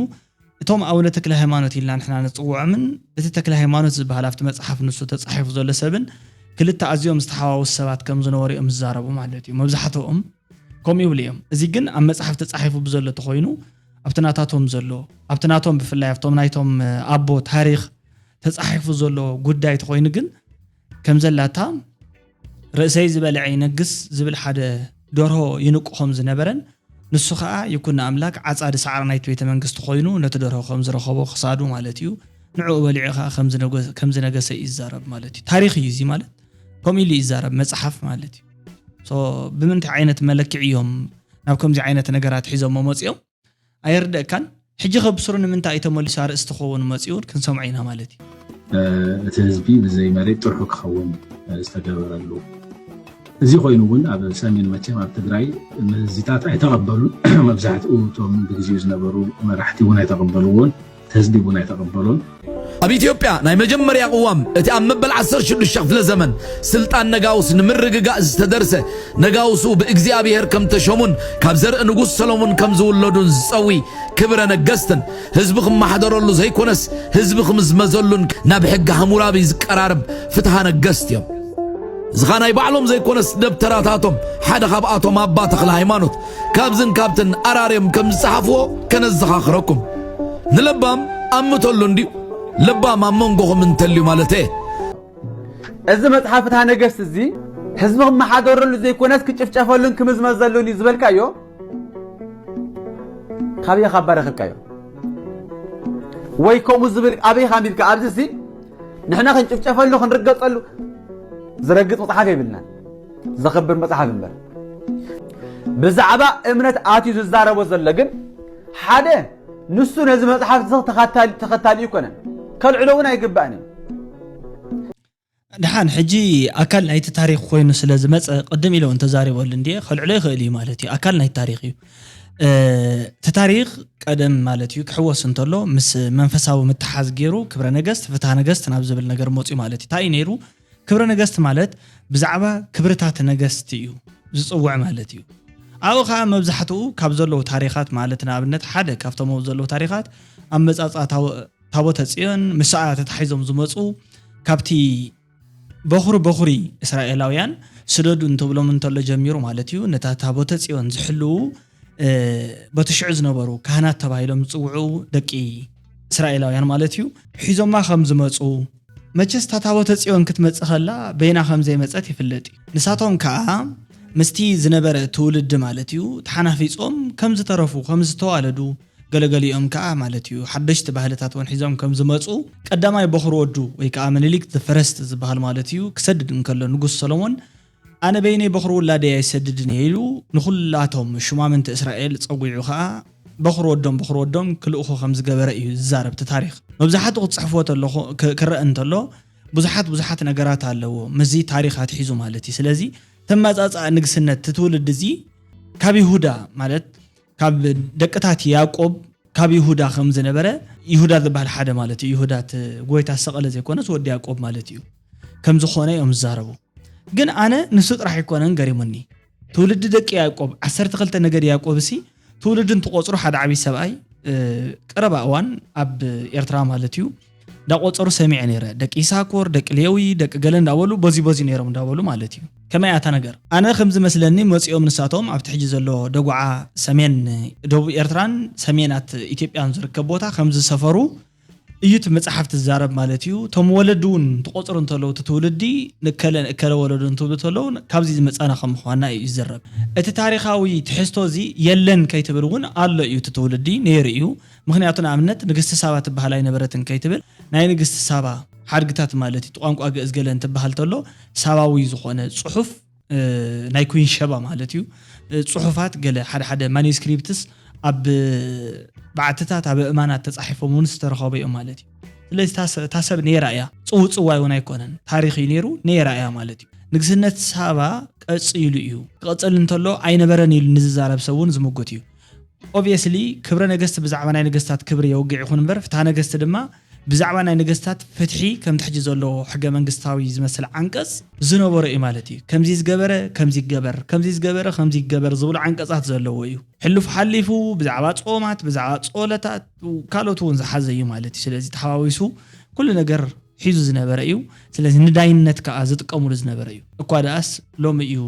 እቶም ኣቡነ ተክለ ሃይማኖት ኢልና ንሕና ንፅውዖምን እቲ ተክለ ሃይማኖት ዝበሃል ኣብቲ መፅሓፍ ንሱ ተፃሒፉ ዘሎ ሰብን ክልተ ኣዝዮም ዝተሓዋወሱ ሰባት ከም ዝነበሩ እዮም ዝዛረቡ ማለት እዩ። መብዛሕትኦም ከምኡ ይብሉ እዮም። እዚ ግን ኣብ መፅሓፍ ተፃሒፉ ብዘሎ ተኮይኑ ኣብቲ ናታቶም ዘሎ ኣብቲ ናቶም ብፍላይ ኣብቶም ናይቶም ኣቦ ታሪክ ተፃሒፉ ዘሎ ጉዳይ ተኮይኑ ግን ከምዘላታ ርእሰይ ዝበልዐ ይነግስ ዝብል ሓደ ደርሆ ይንቁ ከም ዝነበረን ንሱ ከዓ ይኩን ንኣምላክ ዓፃዲ ሳዕሪ ናይቲ ቤተ መንግስቲ ኮይኑ ነቲ ደርሆ ከም ዝረኸቦ ክሳዱ ማለት እዩ ንዕኡ በሊዑ ከዓ ከም ዝነገሰ እዩ ዝዛረብ ማለት እዩ። ታሪክ እዩ እዚ ማለት ከምኡ ኢሉ ይዛረብ መፅሓፍ ማለት እዩ። ብምንታይ ዓይነት መለክዕ እዮም ናብ ከምዚ ዓይነት ነገራት ሒዞሞ መፅኦም ኣይርደእካን። ሕጂ ከብስሩ ንምንታይ እዩ ተመሊሱ ኣርእስቲ ክኸውን መፂኡ ክንሰምዖ ኢና ማለት እዩ። እቲ ህዝቢ ብዘይ መሬት ጥርሑ ክኸውን ዝተገበረሉ እዚ ኮይኑ እውን ኣብ ሰሜን መቸም ኣብ ትግራይ ንህዝታት ኣይተቐበሉን። መብዛሕትኡ እቶም ብግዚኡ ዝነበሩ መራሕቲ እውን ኣይተቐበልዎን። ህዝቢ እውን ኣይተቐበሎን። ኣብ ኢትዮጵያ ናይ መጀመርያ ቅዋም እቲ ኣብ መበል ዓሰርተ ሽዱሽተ ክፍለ ዘመን ስልጣን ነጋውስ ንምርግጋእ ዝተደርሰ ነጋውሱ ብእግዚኣብሔር ከም ተሸሙን ካብ ዘርኢ ንጉስ ሰሎሙን ከም ዝውለዱን ዝጸዊ ክብረ ነገስትን ህዝቢ ክመሓደረሉ ዘይኮነስ ህዝቢ ክምዝመዘሉን ናብ ሕጊ ሃሙራቢ ዝቀራርብ ፍትሃ ነገስት እዮም። እዚ ኸኣ ናይ ባዕሎም ዘይኮነስ ደብተራታቶም ሓደ ካብኣቶም ኣባ ተኽለ ሃይማኖት ካብዝን ካብትን ኣራርዮም ከም ዝጸሓፍዎ ከነዘኻኽረኩም። ንለባም ኣምተሉ እንድዩ። ለባም ኣብ መንጎኹም እንተልዩ ማለት እየ። እዚ መጽሓፍ ፍትሐ ነገስት እዚ ህዝቢ ክመሓደረሉ ዘይኮነስ ክጭፍጨፈሉን ክምዝመዘሉን እዩ ዝበልካዮ ካበይ ካብ ባረኸካዮ ወይ ከምኡ ዝብል ኣበይ ካንቢብካ ኣብዚ ሲ ንሕና ክንጭፍጨፈሉ ክንርገጸሉ ዝረግጽ መጽሓፍ የብልናን ዘኽብር መጽሓፍ እምበር ብዛዕባ እምነት ኣትዩ ዝዛረቦ ዘሎ ግን ሓደ ንሱ ነዚ መጽሓፍ ተኸታሊ ይኮነን ከልዕሎ እውን ኣይግባእን እዩ ድሓን ሕጂ ኣካል ናይቲ ታሪኽ ኮይኑ ስለ ዝመፀ ቅድም ኢለ እውን ተዛሪበሉ እንድየ ከልዕሎ ይኽእል እዩ ማለት እዩ ኣካል ናይቲ ታሪኽ እዩ እቲ ታሪኽ ቀደም ማለት እዩ ክሕወስ እንተሎ ምስ መንፈሳዊ ምትሓዝ ገይሩ ክብረ ነገስት ፍትሃ ነገስት ናብ ዝብል ነገር መፅኡ ማለት እዩ እንታይ እዩ ነይሩ ክብረ ነገስት ማለት ብዛዕባ ክብርታት ነገስት እዩ ዝፅውዕ ማለት እዩ ኣብኡ ከዓ መብዛሕትኡ ካብ ዘለዉ ታሪኻት ማለት ንኣብነት ሓደ ካብቶም ዘለዉ ታሪኻት ኣመጻጽኣ ታቦ- ታቦተ ጽዮን ምስኣ ተታሒዞም ዝመጹ ካብቲ በኹሪ በኹሪ እስራኤላውያን ስደዱ እንትብሎም እንተሎ ጀሚሩ ማለት እዩ። ነታ ታቦተ ጽዮን ዝሕልዉ በቲ ሽዑ ዝነበሩ ካህናት ተባሂሎም ዝጽውዑ ደቂ እስራኤላውያን ማለት እዩ ሒዞማ ከም ዝመጹ፣ መቸስ እታ ታቦተ ጽዮን ክትመጽእ ከላ በይና ከም ዘይመጸት ይፍለጥ እዩ። ንሳቶም ከኣ ምስቲ ዝነበረ ትውልዲ ማለት እዩ ተሓናፊጾም ከም ዝተረፉ ከም ዝተዋለዱ፣ ገለገሊኦም ከኣ ማለት እዩ ሓደሽቲ ባህልታት እውን ሒዞም ከም ዝመጹ፣ ቀዳማይ በኹሪ ወዱ ወይ ከኣ ምኒልክ the first ዝበሃል ማለት እዩ ክሰድድ እንከሎ ንጉስ ሰሎሞን ኣነ በይነይ በኹሪ ውላደይ ኣይሰድድን እየ ኢሉ ንኹላቶም ሹማምንቲ እስራኤል ጸጒዑ ከኣ በኹሪ ወዶም በኹሪ ወዶም ክልእኹ ከም ዝገበረ እዩ ዝዛረብ እቲ ታሪኽ። መብዛሕትኡ ክትጽሕፍዎ ተለኹ ክ- ክረአ እንተሎ ብዙሓት ብዙሓት ነገራት ኣለዎ ምስዚ ታሪኽ ኣትሒዙ ማለት እዩ። ስለዚ ተመጻጽኣ ንግስነት እቲ ትውልዲ እዚ ካብ ይሁዳ ማለት ካብ ደቅታት ያዕቆብ ካብ ይሁዳ ከም ዝነበረ ይሁዳ ዝበሃል ሓደ ማለት እዩ። ይሁዳ እቲ ጎይታ ዝተቐለ ዘይኮነስ ወዲ ያዕቆብ ማለት እዩ ከም ዝኾነ እዮም ዝዛረቡ። ግን ኣነ ንሱ ጥራሕ ኣይኮነን ገሪሙኒ። ትውልዲ ደቂ ያዕቆብ ዓሰርተ ክልተ ነገድ ያዕቆብ እሲ ትውልዲ እንትቆፅሩ ሓደ ዓብዪ ሰብኣይ ቀረባ እዋን ኣብ ኤርትራ ማለት እዩ እንዳቆፀሩ ሰሚዐ ነይረ። ደቂ ይሳኮር፣ ደቂ ሌዊ፣ ደቂ ገለ እንዳበሉ በዚ በዚ ነይሮም እንዳበሉ ማለት እዩ። ከመይ ኣታ ነገር ኣነ ከም ዝመስለኒ መፂኦም ንሳቶም ኣብቲ ሕጂ ዘሎ ደጉዓ ሰሜን ደቡብ ኤርትራን ሰሜናት ኢትዮጵያን ዝርከብ ቦታ ከም ዝሰፈሩ እዩ እቲ መፅሓፍ ትዛረብ ማለት እዩ። እቶም ወለዲ እውን ትቆፅሩ እንተለዉ እቲ ትውልዲ ንከለ ንእከለ ወለዶ እንትብሉ እንተለዉ ካብዚ ዝመፃና ከም ምኳና እዩ ዝዘረብ። እቲ ታሪኻዊ ትሕዝቶ እዚ የለን ከይትብል እውን ኣሎ እዩ እቲ ትውልዲ ነይሩ እዩ። ምኽንያቱ ንኣብነት ንግስቲ ሳባ ትበሃል ኣይነበረትን ከይትብል ናይ ንግስቲ ሳባ ሓድግታት ማለት እዩ ቋንቋ ግእዝ ገለ እንትበሃል ተሎ ሳባዊ ዝኾነ ፅሑፍ ናይ ኩን ሸባ ማለት እዩ። ፅሑፋት ገለ ሓደ ሓደ ማኒስክሪፕትስ ኣብ በዓትታት ኣብ እእማናት ተፃሒፎም እውን ዝተረኸቡ እዮም ማለት እዩ። ስለዚ እታ ሰብ ነይራ እያ፣ ፅውፅዋይ እውን ኣይኮነን፣ ታሪኽ እዩ ነይሩ፣ ነይራ እያ ማለት እዩ። ንግስነት ሳባ ቀፂሉ እዩ። ክቐፅል እንተሎ ኣይነበረን ኢሉ ንዝዛረብ ሰብ እውን ዝምጉት እዩ። ኦብየስሊ ክብረ ነገስቲ ብዛዕባ ናይ ነገስታት ክብሪ የውግዕ ይኹን እምበር ፍትሃ ነገስቲ ድማ ብዛዕባ ናይ ነገስታት ፍትሒ ከምቲ ሕጂ ዘሎ ሕገ መንግስታዊ ዝመስል ዓንቀፅ ዝነበሮ እዩ ማለት እዩ። ከምዚ ዝገበረ ከምዚ ይገበር፣ ከምዚ ዝገበረ ከምዚ ይገበር ዝብሉ ዓንቀፃት ዘለዎ እዩ። ሕሉፍ ሓሊፉ ብዛዕባ ጾማት፣ ብዛዕባ ጾለታት፣ ካልኦት እውን ዝሓዘ እዩ ማለት እዩ። ስለዚ ተሓዋዊሱ ኩሉ ነገር ሒዙ ዝነበረ እዩ። ስለዚ ንዳይነት ከዓ ዝጥቀሙሉ ዝነበረ እዩ። እኳ ደኣስ ሎሚ እዩ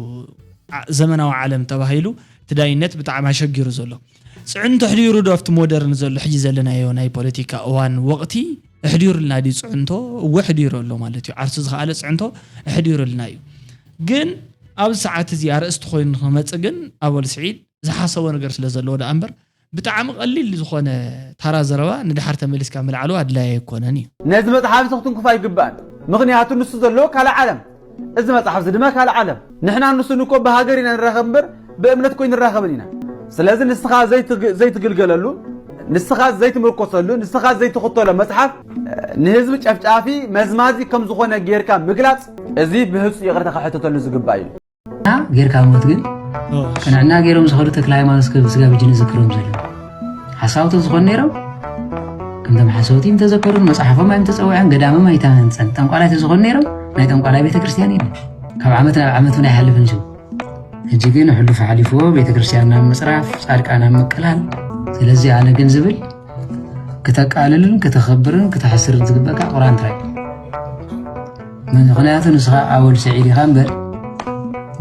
ዓ- ዘመናዊ ዓለም ተባሂሉ እቲ ዳይነት ብጣዕሚ ኣሸጊሩ ዘሎ። ፅዕንቶ ኣሕዲሩ ዶ ኣብቲ ሞደርን ዘሎ ሕጂ ዘለናዮ ናይ ፖለቲካ እዋን ወቕቲ ኣሕዲሩልና ድዩ ፅዕንቶ? እወ ኣሕዲሩ ኣሎ ማለት እዩ። ዓርሱ ዝኸኣለ ፅዕንቶ ኣሕዲሩልና እዩ። ግን ኣብዚ ሰዓት እዚ ኣርእስቲ ኮይኑ ንክመፅእ ግን ኣወል ስዒድ ዝሓሰቦ ነገር ስለ ዘለዎ ደኣ እምበር ብጣዕሚ ቀሊል ዝኾነ ታራ ዘረባ ንድሓር ተመሊስካ ምልዓሉ ኣድላዪ ኣይኮነን እዩ። ነዚ መጽሓፍ እዚ ክትንክፎ ኣይግባእን። ምኽንያቱ ንሱ ዘለዎ ካልእ ዓለም፣ እዚ መጽሓፍ እዚ ድማ ካልእ ዓለም። ንሕና ንሱን እኮ ብሃገር ኢና ንራኸብ እምበር ብእምነት እኮ ኣይንራኸብን ኢና። ስለዚ ንስኻ ዘይትግ- ዘይትግልገለሉ፣ ንስኻ ዘይትምርኮሰሉ፣ ንስኻ ዘይትኽተሎ መጽሓፍ ንህዝቢ ጨፍጫፊ መዝማዚ ከም ዝኾነ ጌርካ ምግላጽ እዚ ብህጹጽ ይቕርታ ክሕተተሉ ዝግባእ እዩ። ጌርካ ሞት ግን ቅንዕና ገይሮም ዝኸዱ ተክለ ሃይማኖት ስጋ ብጅን ዝክሮም ዘለዉ ሓሳውቲ ዝኾኑ ነይሮም። ከምቶም ሓሰውቲ እንተዘከሩን መፅሓፎም ኣይም ተፀውዐን ገዳሞም ኣይተመንፀን ጠንቋላይ ተዝኾኑ ነይሮም ናይ ጠንቋላይ ቤተ ክርስቲያን የለን። ካብ ዓመት ናብ ዓመት እውን ኣይሓልፍን ሽው። ሕጂ ግን ሕሉፍ ሓሊፍዎ ቤተ ክርስቲያን ናብ ምፅራፍ ፃድቃ ናብ ምቅላል። ስለዚ ኣነ ግን ዝብል ክተቃልልን ክተኸብርን ክተሕስርን ዝግበካ ቁርኣን ጥራይ። ምኽንያቱ ንስኻ ኣወል ስዒድ ኢኻ እምበር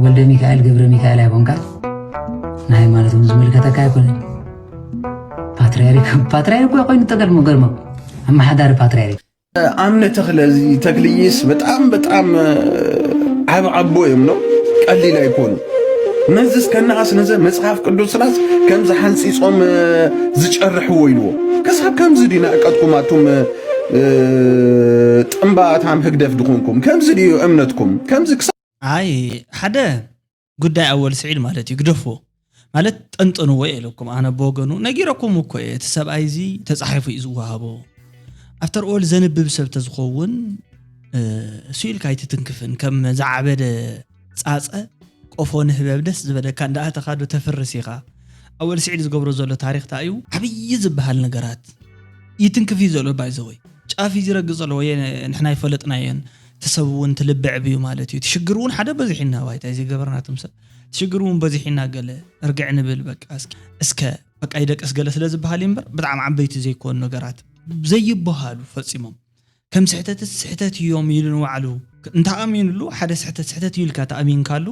ወልደ ሚካኤል ገብረ ሚካኤል ኣይኮንካ። ንሃይማኖት እውን ዝምልከተካ ኣይኮነን። ፓትርያርክ ፓትርያርክ እኳ ኮይኑ ተገርሞ ገርሞ ኣመሓዳሪ ፓትርያርክ ኣምነ ተክለ እዚ ተክልዬስ በጣም በጣም ዓብ ዓቦ እዮም ነው ቀሊል ኣይኮኑ። ነዚ እስከናስ ነዘ መጽሓፍ ቅዱስናስ ከምዚ ሓንጺጾም ዝጨርሕዎ ኢልዎ። ክሳብ ከምዚ ድዩ ንዕቀትኩም ኣቱም ጥምባታም ህግደፍ ድኾንኩም? ከምዚ ድዩ እምነትኩም? ከምዚ ክሳብ ኣይ ሓደ ጉዳይ ኣወል ስዒድ ማለት እዩ ግደፍዎ ማለት ጠንጥንዎ እየ ኢለኩም ኣነ ብወገኑ ነጊረኩም እኮ እየ እቲ ሰብኣይ እዚ ተፃሒፉ እዩ ዝወሃቦ after all ዘንብብ ሰብ ተዝኸውን እሱ ኢልካ ኣይትትንክፍን ከም ዝዓበደ ፃፀ ቆፎ ንህበብ ደስ ዝበለካ እንዳኣተኻ ዶ ተፍርስ ኢኻ ኣወል ስዒድ ዝገብሮ ዘሎ ታሪክ ታ እዩ ዓብዪ ዝበሃል ነገራት ይትንክፍ እዩ ዘሎ ባይዘወይ ጫፍ እዩ ዝረግፅ ዘሎ ወየ ንሕና ይፈለጥናየን እቲ ሰብ እውን ትልብዕ ብዩ ማለት እዩ። ትሽግር እውን ሓደ በዚሕ ኢና ባይታ ዘይገበርና ትምሰል ትሽግር እውን በዚሕ ኢና ገለ እርግዕ ንብል በቃ እስኪ እስከ በቃ ይደቀስ ገለ ስለ ዝበሃል እዩ እምበር ብጣዕሚ ዓበይቲ ዘይኮኑ ነገራት ዘይበሃሉ ፈጺሞም ከም ስሕተትስ ስሕተት እዮም ኢሉ ንባዕሉ እንተኣሚኑሉ ሓደ ስሕተት ስሕተት እዩ ኢልካ ተኣሚንካሉ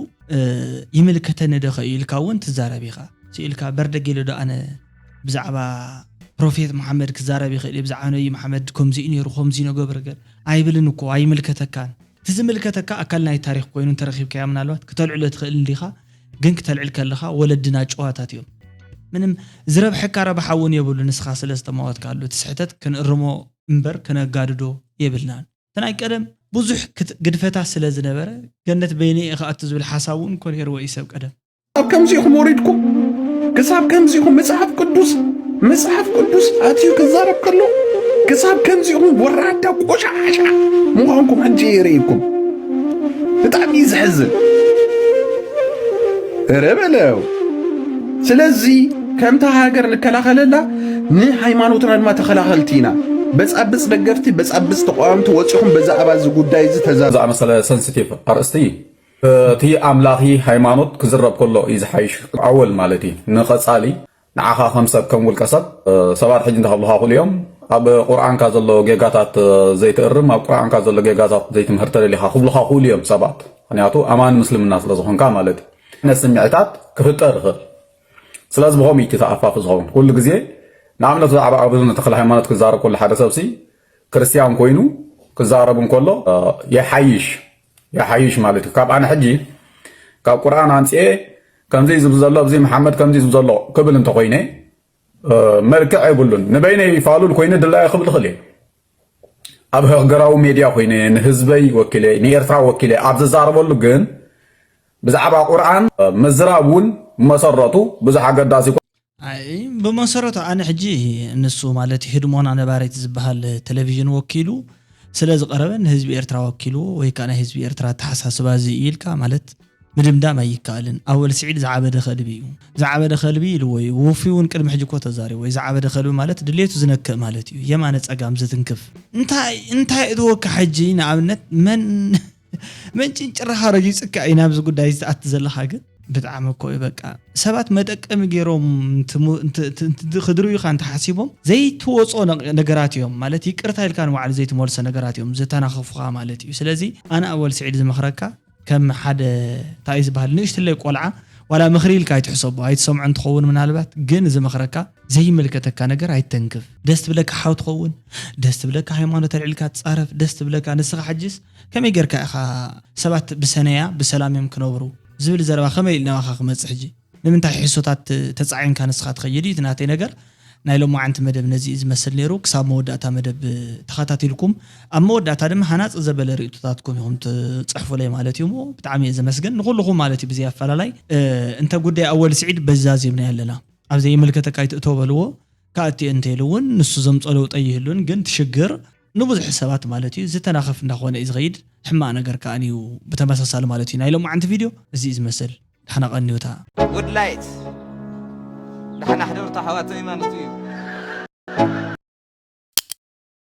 ይምልከተኒ ዶ ኸ ኢልካ እውን ትዛረብ ኢኻ ስኢልካ በርደግ ኢለ ዶ ኣነ ብዛዕባ ፕሮፌት መሓመድ ክዛረብ ይኽእል እየ ብዛዕባ ነብይ መሓመድ ከምዚ እዩ ነይሩ ከምዚ ነገብር ገር ኣይብልን እኮ ኣይምልከተካን እቲ ዝምልከተካ ኣካል ናይ ታሪክ ኮይኑ እንተረኪብካያ ምናልባት ክተልዕሎ ትኽእል እንዲኻ ግን ክተልዕል ከለኻ ወለድና ጨዋታት እዮም ምንም ዝረብሐካ ረብሓ እውን የብሉ ንስኻ ስለ ዝተማወትካሉ እቲ ስሕተት ክንእርሞ እምበር ክነጋድዶ የብልናን እቲ ናይ ቀደም ብዙሕ ግድፈታት ስለ ዝነበረ ገነት በይነ እየ ክኣቱ ዝብል ሓሳብ እውን እኮ ነይርዎ እዩ ሰብ ቀደም ክሳብ ከምዚኹም ወሪድኩም ክሳብ ከምዚኹም መፅሓፍ ቅዱስ መፅሓፍ ቅዱስ ኣትዩ ክዛረብ ከሎ ክሳብ ከምዚኹም ወራዳ ቆሻሻ ምዃንኩም ሕጂ የርእየኩም ብጣዕሚ እዩ ዘሕዝን እረ በለው ስለዚ ከምታ ሃገር ንከላኸለላ ንሃይማኖትና ድማ ተኸላኸልቲ ኢና በፃብፅ ደገፍቲ በፃብፅ ተቃወምቲ ወፂኹም ብዛዕባ እዚ ጉዳይ እዚ ተዛረቡ ዝኣመሰለ sensitive ኣርእስቲ እቲ ኣምላኺ ሃይማኖት ክዝረብ ከሎ እዩ ዝሓይሽ ኣወል ማለት እዩ ንቐጻሊ ንዓኻ ከም ሰብ ከም ውልቀ ሰብ ሰባት ሕጂ እንተኸብሉኻ ክሉ እዮም ኣብ ቁርኣንካ ዘሎ ጌጋታት ዘይትእርም ኣብ ቁርኣንካ ዘሎ ጌጋታት ዘይትምህር ተደሊኻ ክብሉኻ ክሉ እዮም ሰባት ምክንያቱ ኣማኒ ምስልምና ስለ ዝኾንካ ማለት እዩ ዓይነት ስምዒታት ክፍጠር ይኽእል ስለዚ ብኸምኡ እዩ ተኣፋፊ ዝኸውን ኩሉ ግዜ ንኣብነት ብዛዕባ ኣቡነ ተክለ ሃይማኖት ክዛረብ ከሎ ሓደ ሰብሲ ክርስትያን ኮይኑ ክዛረብ እንከሎ ይሓይሽ ይሓይሽ ማለት እዩ ካብ ኣነ ሕጂ ካብ ቁርኣን ኣምፅኤ ከምዚ ዝብ ዘሎ እዚ መሓመድ ከምዚ ዝብ ዘሎ ክብል እንተኮይነ መልክዕ የብሉን ንበይነይ ፋሉል ኮይነ ድላየ ክብል ክእል እየ ኣብ ሃገራዊ ሜድያ ኮይነ ንህዝበይ ወኪለ ንኤርትራ ወኪለ ኣብ ዝዛረበሉ ግን ብዛዕባ ቁርኣን ምዝራብ እውን መሰረቱ ብዙሕ ኣገዳሲ ኣይኮነን። ብመሰረቱ ኣነ ሕጂ ንሱ ማለት ህድሞና ነባሪት ዝበሃል ቴሌቪዥን ወኪሉ ስለ ዝቐረበ ንህዝቢ ኤርትራ ወኪልዎ ወይ ከዓ ናይ ህዝቢ ኤርትራ ኣተሓሳስባ እዚ እዩ ኢልካ ማለት ምድምዳም ኣይከኣልን። ኣወል ስዒድ ዝዓበደ ከልቢ እዩ። ዝዓበደ ከልቢ ኢልዎ እዩ። ውፉይ እውን ቅድሚ ሕጂ እኮ ተዛሪቡ እዩ። ዝዓበደ ከልቢ ማለት ድሌቱ ዝነክእ ማለት እዩ። የማነ ጸጋም ዝትንክፍ። እንታይ እንታይ እትወካ ሕጂ ንኣብነት መን መን ጭንጭራኻ ረጊጹካ እዩ ናብዚ ጉዳይ እዚ ትኣቲ ዘለኻ ግን ብጣዕሚ እኮ እዩ በቃ ሰባት መጠቀሚ ገይሮም ክድርዩኻ እንተሓሲቦም ዘይትወፅኦ ነገራት እዮም ማለት ይቅርታ ኢልካ ንባዕሉ ዘይትመልሶ ነገራት እዮም ዘተናኸፉኻ ማለት እዩ ስለዚ ኣነ ኣወል ስዒድ ዝመኽረካ ከም ሓደ እንታይ ዝበሃል ንእሽትለይ ቆልዓ ዋላ ምኽሪ ኢልካ ኣይትሕሰቦ ኣይትሰምዖ እንትኸውን ምናልባት ግን ዝመኽረካ ዘይምልከተካ ነገር ኣይተንክፍ ደስ ትብለካ ሓው ትኸውን ደስ ትብለካ ሃይማኖት ኣልዒልካ ትፃረፍ ደስ ትብለካ ንስኻ ሕጅስ ከመይ ጌርካ ኢኻ ሰባት ብሰነያ ብሰላም እዮም ክነብሩ ዝብል ዘረባ ከመይ ኢሉ ናባኻ ክመፅእ ሕጂ ንምንታይ ሕሶታት ተፃዒንካ ንስኻ ትኸይድ እዩ እቲ ናተይ ነገር ናይ ሎማዓንቲ መደብ ነዚ እዩ ዝመስል ነይሩ ክሳብ መወዳእታ መደብ ተኸታቲልኩም ኣብ መወዳእታ ድማ ሃናፂ ዘበለ ርእቶታትኩም ኢኹም ትፅሕፉለይ ማለት እዩ እሞ ብጣዕሚ እየ ዘመስግን ንኩልኹም ማለት እዩ ብዘይ ኣፈላላይ እንተ ጉዳይ ኣወል ስዒድ በዚ ዛዚምና ኣለና ኣብ ዘይምልከተካ ኣይትእቶ በልዎ ክኣቲ እንተ ኢሉ እውን ንሱ ዘምፀኦ ለውጠ ይህሉን ግን ትሽግር ንብዙሕ ሰባት ማለት እዩ ዝተናኸፍ እንዳኾነ እዩ ዝኸይድ ሕማቕ ነገር ከኣን እዩ ብተመሳሳሊ ማለት እዩ ናይ ሎማዓንቲ ቪድዮ እዚ እዩ ዝመስል ዳሕና ቀንዩታ Good light ዳሕና ሕደሩ ተሓዋት ዘይማኖት እዩ